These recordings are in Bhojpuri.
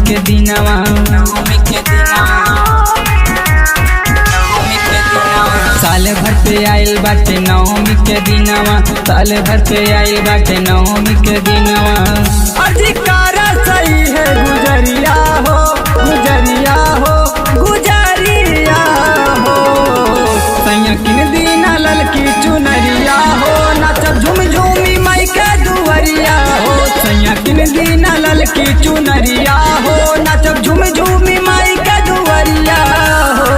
के दिनवा, नवमी के दिनवा, नवमी के दिनवा। साल भर पे आइल बाटे नवमी के दिनवा, साल भर पे आइल बाटे नवमी के दिनवा। अधिकार सही है गुजरिया हो, गुजरिया हो, गुजरिया हो। सैया किन दीना ललकी चुनरिया हो, नाचब झुम झूमी माई के दुवरिया हो। सैया किन दीना ललकी चुनरिया हो, नाचब झुम झूमी माई के दुवरिया हो।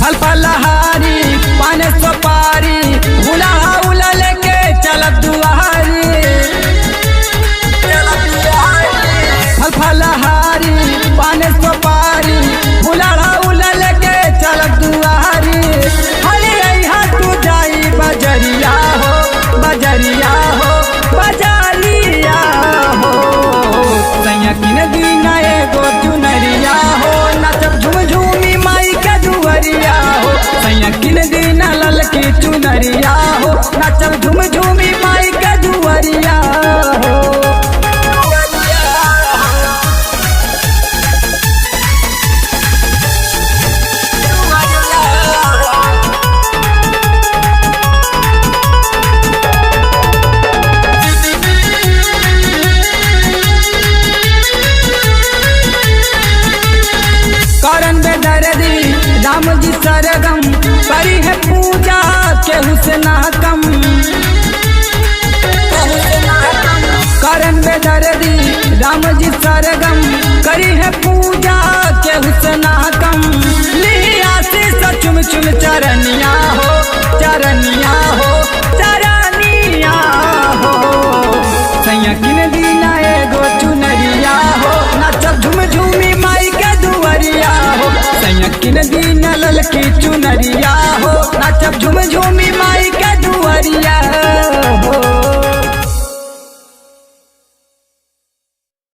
फल फलहारी पान सुपारी उला उला लेके चलब दुआरी। फल फलहारी पान सुपारी उला उला लेके चलब दुआरी। हरी रैहा तू जाई बजरिया हो, बजरिया हो, बजरिया हो। सैया किन दीना एगो चुनरिया हो, नचब झुम झूमी माई के दुअरिया हो। सैया किन दीना ललकी चुनरिया हो, नचब झुम झूमी माई के दुअरिया हो। करन बेदर्दी राम जी सरगम करी है पूजा केहू से ना कम। करन बेदर्दी राम जी सरगम करी है पूजा केहू से ना कम। ली आशीष चुम चुम चरनिया हो, चरनिया हो, चरनिया हो। सैया किन दीना एगो चुनरिया हो, नचब झुम झूमी माई के दुअरिया हो। सैया किन दीना ललकी चुनरिया